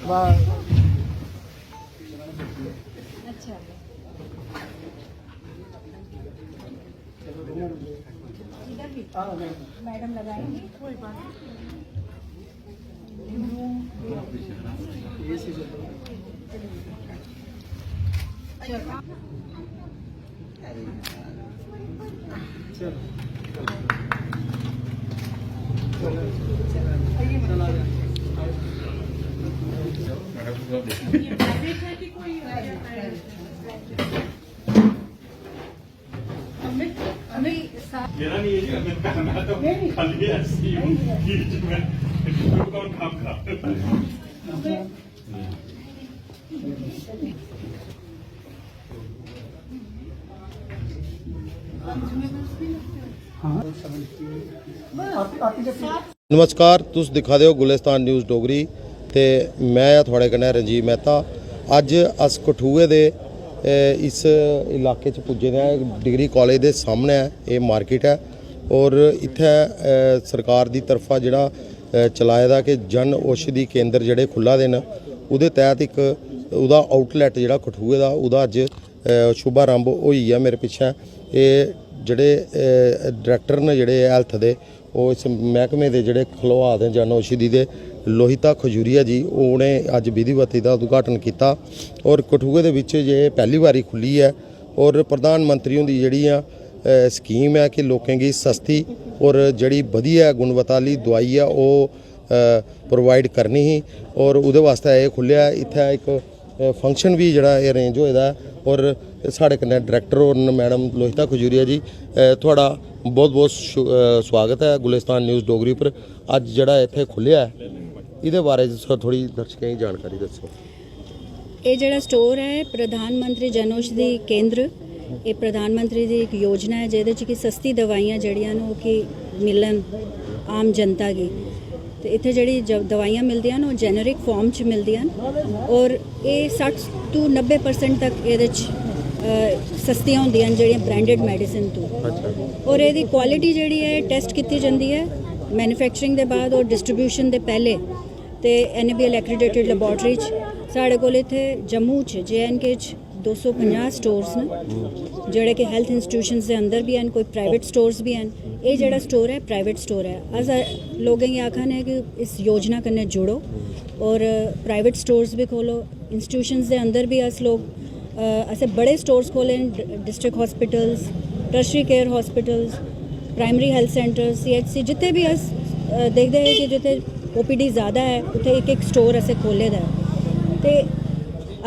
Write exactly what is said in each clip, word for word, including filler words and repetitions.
वाह। अच्छा। इधर भी मैडम लगाएंगी। मेरा नहीं है जी, मैं, मैं तो खाली ऐसे ही हूँ कि मैं कौन काम खराब करता है। नमस्कार, तुस दिक्खा दे ओ गुलिस्तान न्यूज़ डोगरी ते में आं थुआढ़े कन्नै रंजीव मेहता। अज्ज अस कठुए दे, ए, इस इलाके च पुज्जे दे आं। डिग्री कॉलेज दे सामनै एह् मार्केट ऐ और इत्थै, ए, सरकार दी तरफा जेह्ड़ा, ए, चलाए दा कि जन औषधि केंद्र जेह्ड़े खु'ल्ला दे न, ओह्दे तैह्त इक ओह्दा आउटलैट जेह्ड़ा कठुए दा, ओह्दा अज्ज, ए, शुभारंभ होई गेआ। मेरे पिच्छें एह् जेह्ड़े, ए, डायरैक्टर न जेह्ड़े हैल्थ दे, ओह् इस मैह्कमे दे जेह्ड़े खलोआ दे जन औषधि दे, लोहिता खजूरिया जी, ओह् उ'नें अज्ज विधिवत एह्दा उद्घाटन कीता। और कठुए दे बिच्च जे पैह्ली बारी खु'ल्ली ऐ और प्रधानमंत्री हुंदी जेह्ड़ी ऐ, अ, स्कीम ऐ कि लोकें गी सस्ती और जेह्ड़ी बधिया गुणवत्ता आह्ली दोआई ऐ, ओह् प्रोवाइड करनी ही और ओह्दे वास्तै एह् खु'ल्लेआ। इत्थै इक फंक्शन बी जेह्ड़ा अरेंज होए दा ऐ और साढ़े कन्नै डायरैक्टर होर न मैडम लोहिता खजूरिया जी। अ, थुआढ़ा बहुत बहुत शु- अ, स्वागत ऐ गुलिस्तान न्यूज़ डोगरी पर। अज्ज जेह्ड़ा इत्थै खु'ल्लेआ ऐ, एह्दे बारे च तुस थोह्ड़ी दर्शकें गी जानकारी दस्सो। एह् जेह्ड़ा स्टोर ऐ प्रधानमंत्री जन औषधि केंद्र, एह् प्रधानमंत्री दी इक योजना ऐ जेह्दे च कि सस्ती दवाइयां जेह्ड़ियां न ओह् कि मिलन आम जनता गी। ते इत्थै जेह्ड़ी ज- दवाइयां मिलदियां न ओह् जेनरिक फार्म च मिलदियां न और एह् सट्ठ तू नब्बे परसेंट तक एह्दे च अ, सस्तियां होंदियां न जेह्ड़ियां ब्रांडेड मैडिसिन तू। और एह्दी क्वालिटी जेह्ड़ी ऐ टैस्ट कीती जंदी ऐ मैन्युफैक्चरिंग दे बाद और डिस्ट्रीब्यूशन दे पैह्ले। ते एनएबीएल एक्रीडेटेड लेबोरेटरी च साढ़े कोल इत्थै जम्मू च जेएंडके च दो सौ पंजाह् स्टोर्स न जेह्ड़े कि हैल्थ इंस्टीट्यूशंस दे अंदर बी हैन, कोई प्राइवेट स्टोर्स बी हैन। एह् जेह्ड़ा स्टोर ऐ प्राइवेट स्टोर ऐ। अस लोकें गी आखा ने कि इस योजना कन्नै जुड़ो और प्राइवेट स्टोर्स बी खोलो, इंस्टीट्यूशंस दे अंदर बी अस लोक अ, असें बड़े स्टोर्स खोह्ले न, district hospitals, tertiary care hospitals, primary health centres, CHC, जित्थै बी अस अ, दिखदे हे कि जित्थै ओपीडी ज़्यादा ऐ उत्थै इक इक स्टोर असें खोह्ले दा ऐ। ते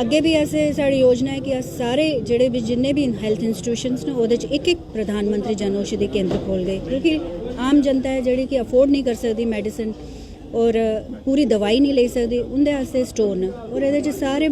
अग्गें बी असें साढ़ी योजना ऐ कि अस सारे जेह्ड़े बी जिन्ने बी हैल्थ इंस्टीट्यूशंस न ओह्दे च इक इक प्रधानमंत्री जन औषधि केंद्र खोह्लगे, क्योंकि आम जनता ऐ जेह्ड़ी कि अफोर्ड नेईं करी सकदी मैडिसिन और पूरी दवाई नेईं लेई सकदी, उं'दे आस्तै स्टोर न। और एह्दे च सारे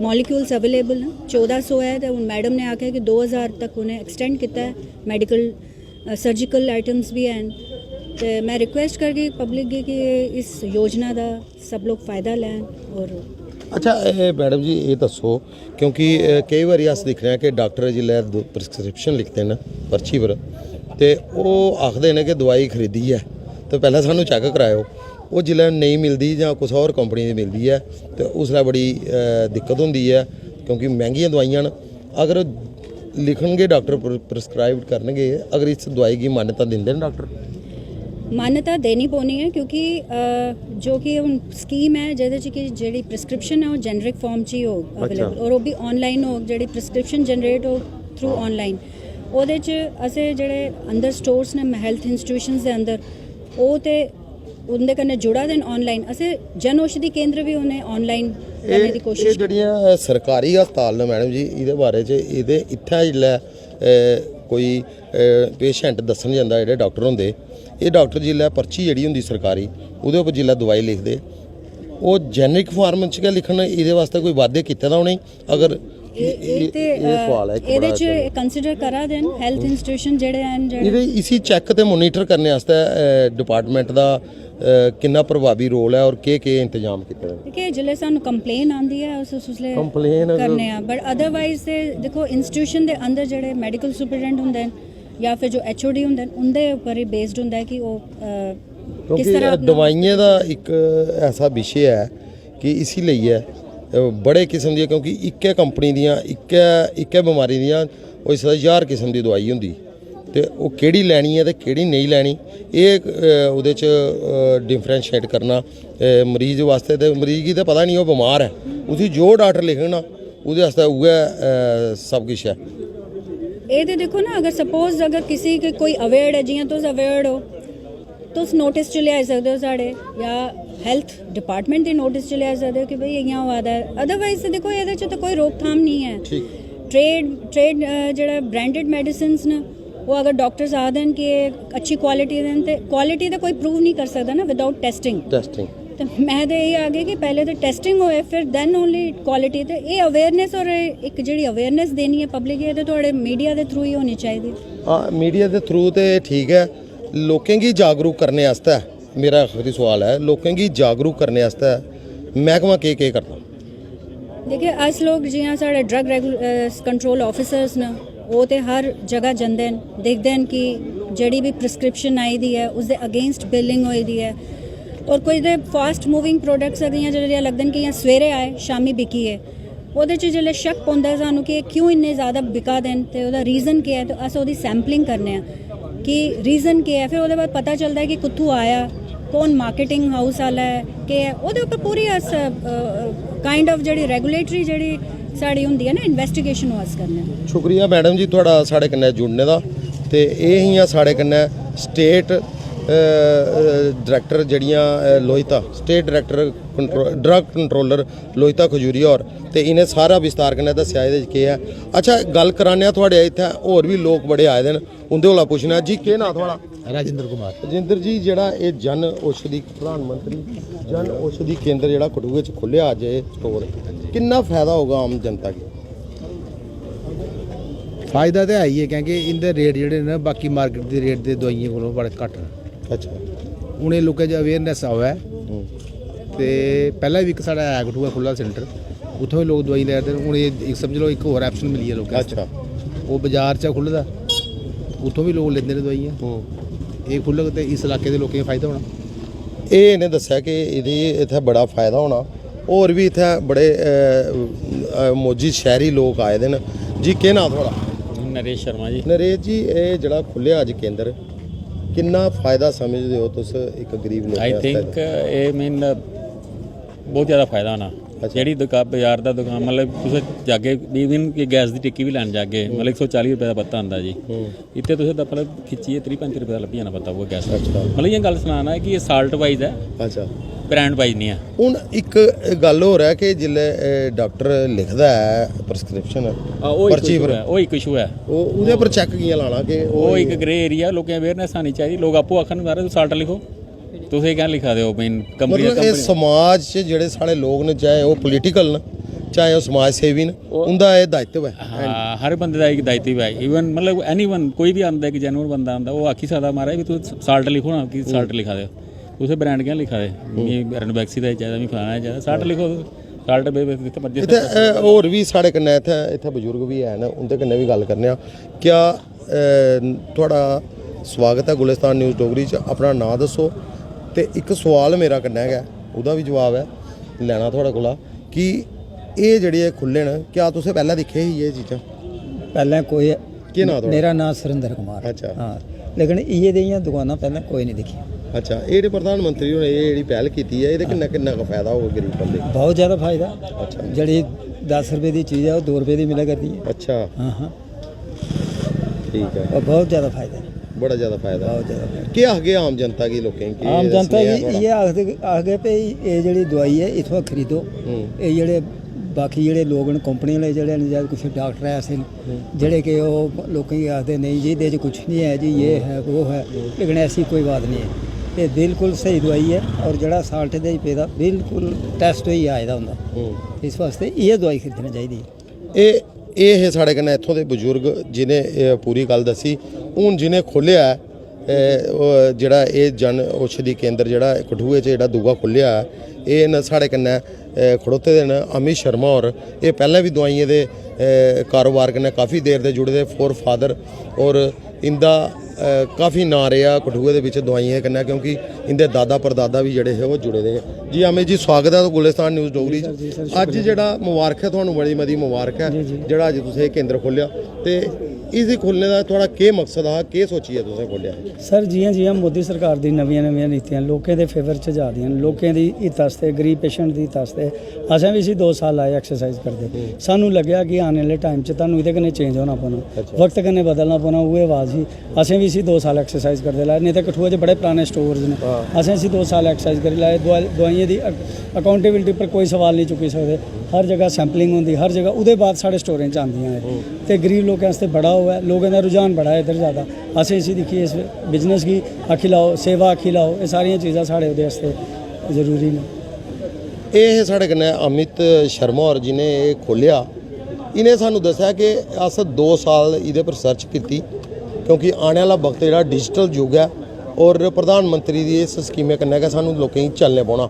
मॉलिक्यूल्स अवेलेबल न। चौदां सौ ऐ ते हून मैडम ने आखेआ कि दो हज़ार तक उ'नें एक्सटेंड कीता ऐ। मैडिकल सर्जिकल आइटम्स बी हैन। ते में रिक्वेस्ट करगी पब्लिक गी कि इस योजना दा सब लोग फायदा लैन। और अच्छा, एह् मैडम जी, एह् दस्सो, क्योंकि अ, केई बारी अस दिक्खने आं कि डाक्टर जिसलै प्रिस्क्रिप्शन लिखदे न पर्ची पर, ते ओह् आखदे न कि दोआई खरीदी ऐ ते पैह्लें सानूं चैक कराएओ। ओह् जिसलै नेईं मिलदी जां कुसै होर कंपनी दी मिलदी ऐ, ते उसलै बड़ी अ, दिक्कत होंदी ऐ, क्योंकि मैंह्गियां दोआइयां न। अगर लिखन गै डाक्टर, प्रिस्क्राइब करन गै, अगर इस दोआई गी मान्यता दिंदे न डाक्टर? मान्यता देनी पौनी ऐ, क्योंकि अ, जो कि हून स्कीम ऐ जेह्दे च कि जेह्ड़ी प्रिस्क्रिप्शन ऐ ओह् जेनरिक फार्म च ही होग अवेलेबल, और ओह् बी आनलाइन होग। जेह्ड़ी प्रिस्क्रिप्शन जनरेट होग थ्रू आनलाइन, ओह्दे च असें जेह्ड़े अंदर स्टोर्स न हैल्थ इंस्टीट्यूशंस दे अंदर, ओह् ते उं'दे कन्नै जुड़ा दे न आनलाइन। असें जन औषधि केंद्र बी उ'नें आनलाइन करने दी कोशश। एह् जेह्ड़ियां सरकारी अस्पताल न मैडम जी, एह्दे बारे च एह्दे इत्थै जिसलै अ, कोई पेशेंट दस्सन जंदा, जेह्ड़े डाक्टर होंदे, एह् डाक्टर जिसलै पर्ची जेह्ड़ी होंदी सरकारी, ओह्दे उप्पर जिसलै दोआई लिखदे, ओह् जेनरिक फार्म च गै लिखन, एह्दे बास्तै कोई बाद्धे कीते दा उ'नें? अगर एह् ते एह्दे च कंसिडर करा दे न हैल्थ इंस्टीट्यूशन जेह्ड़े हैन जेह्ड़े। इसी चैक ते मोनीटर करने आस्तै डिपार्टमेंट दा अ, किन्ना प्रभावी रोल ऐ और केह् केह् इंतजाम कीते दे न? दिक्खिए, जिसलै सानूं कंप्लेन आंदी ऐ, अस उस उसलै कंप्लेन करने आं, बट अदरवाइज ते दिक्खो, इंस्टीट्यूशन दे अंदर जेह्ड़े मैडिकल सुपरिटेंडेंट होंदे न जां फिर जो एचओडी होंदे न, उं'दे उप्पर ही बेस्ड होंदा ऐ कि ओह् अ, क्योंकि दवाइयें दा इक ऐसा विशे ऐ कि इसी लेइयै, अ, बड़े किस्म दियां, क्योंकि इक्कै कंपनी दियां, इक्कै इक्कै बमारी दियां होई सकदा ज्हार किस्म दी दवाई होंदी, ते ओह् केह्ड़ी लैनी ऐ ते केह्ड़ी नेईं लैनी, एह्, अ, ओह्दे च डिफरेंशिएट करना, अ, मरीज बास्तै, ते मरीज गी ते पता निं ओह् बमार ऐ, उसी जो डाक्टर लिखग ना, ओह्दे आस्तै उ'ऐ, अ, सब किश ऐ। एह् ते दिक्खो ना, अगर सपोज अगर किसी गी कोई अवेयर्ड ऐ, जि'यां तुस अवेयर्ड ओ, तुस नोटिस च लेआई सकदे ओ साढ़े, जां हैल्थ डिपार्टमेंट दे नोटिस च लेआई सकदे ओ कि भाई इ'यां होआ दा ऐ। अदरवाइज ते दिक्खो, एह्दे च ते कोई रोकथाम निं ऐ। ट्रेड ट्रेड जेह्ड़ा ब्रांडेड मेडिसिन्स न, ओह् अगर डाक्टर्स आखदे न कि एह् अच्छी क्वालिटी दे न, ते क्वालिटी ते कोई प्रूव निं करी सकदा ना विदाउट टेस्टिंग। टेस्टिंग ते में ते एह् आखगी कि पैह्ले ते टेस्टिंग होए, फिर दैन ओनली क्वालिटी। ते एह् अवेयरनेस, और इक जेह्ड़ी अवेयरनेस देनी ऐ पब्लिक गी, एह् ते थुआढ़े मीडिया दे थ्रू ही होनी चाहिदी। हां, मीडिया दे थ्रू ते ठीक ऐ, लोकें गी जागरूक करने आस्तै मेरा आखिरी सोआल ऐ, लोकें गी जागरूक करने आस्तै मैह्कमा केह् केह् करदा? देखिए, अस लोग जि'यां साढ़े ड्रग कंट्रोल ऑफिसर्स न, ओह् ते हर जगह जंदे न, दिखदे न कि जेह्ड़ी बी प्रिस्क्रिप्शन आई दी ऐ, उसदे अगेंस्ट बिलिंग होई दी ऐ। और कोई ते फास्ट मूविंग प्रोडक्ट्स अगर इ'यां जेह्ड़े लगदे न कि इ'यां सवेरे आए, शामी बिकी गे, ओह्दे च जिसलै शक पौंदा ऐ सानूं कि एह् क्यों इन्ने ज़्यादा बिका दे न ते ओह्दा रीज़न केह् ऐ, ते अस ओह्दी सैंपलिंग करने आं कि रीज़न केह् ऐ। फिर ओह्दे बाद पता चलदा ऐ कि कुत्थूं आया, कौन मार्केटिंग हाउस आह्ला ऐ, केह् ऐ, ओह्दे उप्पर पूरी अस काइंड ऑफ जेह्ड़ी रेगुलेटरी जेह्ड़ी साढ़ी होंदी ऐ ना इन्वेस्टिगेशन, ओह् अस करने आं। शुक्रिया मैडम जी, थुआढ़ा साढ़े कन्नै जुड़ने दा। ते एह् हियां साढ़े कन्नै स्टेट डायरेक्टर जेह्ड़ियां, अ, Lohita, state director कंट्रो drug controller Lohita Khajuria होर। ते इ'नें सारा विस्तार कन्नै दस्सेआ एह्दे च केह् ऐ। अच्छा, गल्ल कराने आं, थुआढ़े इत्थै होर बी लोक बड़े आए दे न, उं'दे कोला पुच्छना जी, केह् नांऽ थुआढ़ा? राजेंद्र कुमार। राजेंद्र जी, जेह्ड़ा एह् जन औषधि, प्रधानमंत्री जन औषधि केंद्र जेह्ड़ा कठुए च खु'ल्लेआ अज्ज एह् स्टोर, किन्ना फायदा होगा आम जनता गी? फायदा ते है ही है, क्योंकि इंदे रेट जेह्ड़े न बाकी मार्केट दे रेट दे दवाइयें कोलों बड़े घट्ट न। अच्छा। उ'नें लोकें च अवेयरनेस आवै। ते पैह्लें बी इक साढ़ा ऐ कठुआ खु'ल्ला सेंटर, उत्थों बी लोक दवाई लै दे न। हून एह् इक समझी लैओ, इक होर ऑप्शन मिली गेआ लोकें आस्तै। अच्छा। ओह् बाजार चा खु'ल्ले दा, उत्थों बी लोक लैंदे न दवाइयां। हूं। एह् खु'ल्लग ते इस इलाके दे लोकें गी फायदा होना। एह् इ'नें दस्सेआ कि एह्दी इत्थै बड़ा फायदा होना। होर बी इत्थै बड़े, अ, अ, मौजी शैह्री लोक आए दे न। जी, केह् नांऽ थुआढ़ा? नरेश शर्मा जी। नरेश जी, एह् जेह्ड़ा खु'ल्लेआ अज्ज केंद्र, किन्ना फायदा समझदे ओ तुस इक गरीब लोकें आई आस्तै? थिंक एह् मीन बहुत ज़्यादा फायदा होना। अच्छा। जेह्ड़ी दुकान, बाजार दा दुकान, मतलब तुस जागे, इवन कि गैस दी टिक्की बी लैन जागे, मतलब इक सौ चाली रपेऽ दा पत्ता आंदा जी। हूं। इत्थै तुसें दा मतलब खिच्चियै त्रीह् पैंती रपेऽ दा लब्भी जाना पत्ता, उ'ऐ गैस दा। अच्छा। मतलब इ'यां गल्ल सनाना ऐ कि एह् साल्ट वाइज ऐ, अच्छा। ब्रांड वाइज निं ऐ। हून इक गल्ल होर ऐ कि जिसलै, अ, डाक्टर लिखदा ऐ प्रिस्क्रिप्शन, हां, ओह् इक पर्ची इशू पर। ऐ, ओह् इक इशू ऐ। ओह्, ओह्दे पर चैक कि'यां लाना कि ओह् इक ग्रे एरिया, लोकें अवेयरनेस आनी चाहिदी। लोक आपूं आखन, "महाराज, तुस साल्ट लिखो, तुस एह् कैं लिखा दे ओ?" मीन कंपनी मतलब दा एह् कंपनी समाज च जेह्ड़े साढ़े लोक न, चाहे ओह् पॉलिटिकल न, चाहे ओह् समाज सेवी न, ओह् उं'दा एह् दायित्व ऐ। हां, हर बंदे दा इक दायित्व ऐ। इवन मतलब एनी वन, कोई बी आंदा, इक जेन्युइन बंदा आंदा, ओह् आखी सकदा, "महाराज, भी तुस साल्ट लिखो ना, कि साल्ट लिखा दे ओ, तुस ब्रांड कैं लिखा दे? मी रनबैक्सी दा चाहिदा, मी फलाना चाहिदा, साल्ट लिखो तुस, साल्ट बे-, बे-, जित्थै मर्जी इत्थै, अ, होर बी साढ़े कन्नै इत्थै, इत्थै बजुर्ग बी हैन, उं'दे कन्नै बी गल्ल करने आं। क्या, अ, थुआढ़ा स्वागत ऐ गुलिस्तान न्यूज़ डोगरी च? अपना नांऽ दस्सो। ते इक सोआल मेरा कन्नै गै, ओह्दा बी जवाब ऐ लैना थुआढ़े कोला कि एह् जेह्ड़े खु'ल्ले न, क्या तुसें पैह्लें दिक्खे ही एह् चीजां? पैह्लें कोई केह् नांऽ थुआढ़ा? मेरा नांऽ सुरिंदर कुमार। अच्छा। हां, लेकिन इ'यै जेहियां दुकानां पैह्लें कोई निं दिक्खियां। अच्छा, एह् जेह्ड़े प्रधानमंत्री होरें एह् जेह्ड़ी पैह्ल कीती ऐ, एह्दे किन्ना किन्ना कुै फायदा होग गरीब बंदे गी? बहुत ज़्यादा फायदा। अच्छा। जेह्ड़ी दस रपेऽ दी चीज़ ऐ, ओह् दो रपेऽ दी मिला करदी ऐ। अच्छा। हां, हां। ठीक ऐ। और बहुत ज़्यादा फायदा ऐ। बड़ा ज़्यादा फायदा। बहुत ज़्यादा फायदा। केह् आखगे आम जनता गी, लोकें गी? केह् आम जनता सनेहा गी थुआढ़ा? इ'यै आखदे, आखगे भई एह् जेह्ड़ी दोआई ऐ, इत्थुआं खरीदो। हूं। एह् जेह्ड़े बाकी जेह्ड़े लोक न, कंपनी आह्ले जेह्ड़े न, जां कुछ डाक्टर ऐसे न, जेह्ड़े कि ओह् लोकें गी आखदे, "नेईं जी, एह्दे च कुछ निं ऐ जी, ये है, वो है।" लेकिन ऐसी कोई बात निं ऐ। एह् बिल्कुल स्हेई दोआई ऐ, और जेह्ड़ा साल्ट एह्दे च पेदा, बिल्कुल टैस्ट होइयै आए दा होंदा। हूं। इस वास्तै इ'यै दोआई खरीदनी चाहिदी ऐ। एह् एह् हे साढ़े कन्नै इत्थूं दे बजुर्ग, जिनें एह् पूरी गल्ल दस्सी। हून जिनें खोह्लेआ ऐ, एह्, ओह् जेह्ड़ा एह् जन औषधि केंद्र जेह्ड़ा कठुए च जेह्ड़ा दूआ खोह्लेआ ऐ, एह् न साढ़े कन्नै, एह्, खड़ोते दे न अमित शर्मा होर। एह् पैह्लें बी दोआइयें दे, एह्, कारोबार कन्नै काफ़ी देर दे जुड़े दे, फोर फादर, और इंदा अ, काफी नांऽ रेहा कठुए दे बिच दवाइयें कन्नै, क्योंकि इंदे दादा परदादा बी जेह्ड़े हे ओह् जुड़े दे हे। जी अमित जी, स्वागत ऐ गुलिस्तान न्यूज़ डोगरी च। अज्ज जेह्ड़ा मुबारक ऐ, थुहानू बड़ी मती मुबारक ऐ जेह्ड़ा अज्ज तुसें एह् केंद्र खोह्लेआ, ते इसदी खोह्लने दा थुआढ़ा केह् मकसद हा, केह् सोचियै तुसें खोह्लेआ? सर, जि'यां जि'यां मोदी सरकार दी नमियां नमियां नीतियां लोकें दे फेवर च जा दियां न, लोकें दी हित आस्तै, गरीब पेशेंट दी हित आस्तै, असें बी इसी दो साल लाए एक्सरसाइज करदे। सानू लग्गेआ कि आने आह्ले टाइम च तुहानू एह्दे कन्नै चेंज होना पौना, वक्त कन्नै बदलना पौना। उ'ऐ आवाज़ ही, असें बी इसी दो साल एक्सरसाइज करदे लाए। नेईं ते कठुआ च बड़े पराने स्टोर्स न, असें इसी दो साल एक्सरसाइज करी लाए। दवा- दवाइयें दी अकाउंटेबिलिटी पर कोई सवाल नहीं चुकी सकदे। हर जगह सैंपलिंग होंदी, हर जगह ओह्दे बाद साढ़े स्टोरें च आंदियां एह्। ते गरीब लोकें आस्तै बड़ा ओह् ऐ, लोकें दा रुझान बड़ा ऐ इद्धर ज़्यादा। असें इसी दिक्खियै इस बिजनेस गी आक्खी लैओ, सेवा आक्खी लैओ, एह् सारियां चीज़ां साढ़े ओह्दे आस्तै जरूरी न। एह् हे साढ़े कन्नै अमित शर्मा होर, जिनें एह् खोह्लेआ। इ'नें सानू दस्सेआ कि अस दो साल एह्दे पर सर्च कीती, क्योंकि आने आह्ला वक्त जेह्ड़ा डिजिटल युग ऐ और प्रधानमंत्री दी इस स्कीमें कन्नै गै सानू लोकें गी चलने पौना।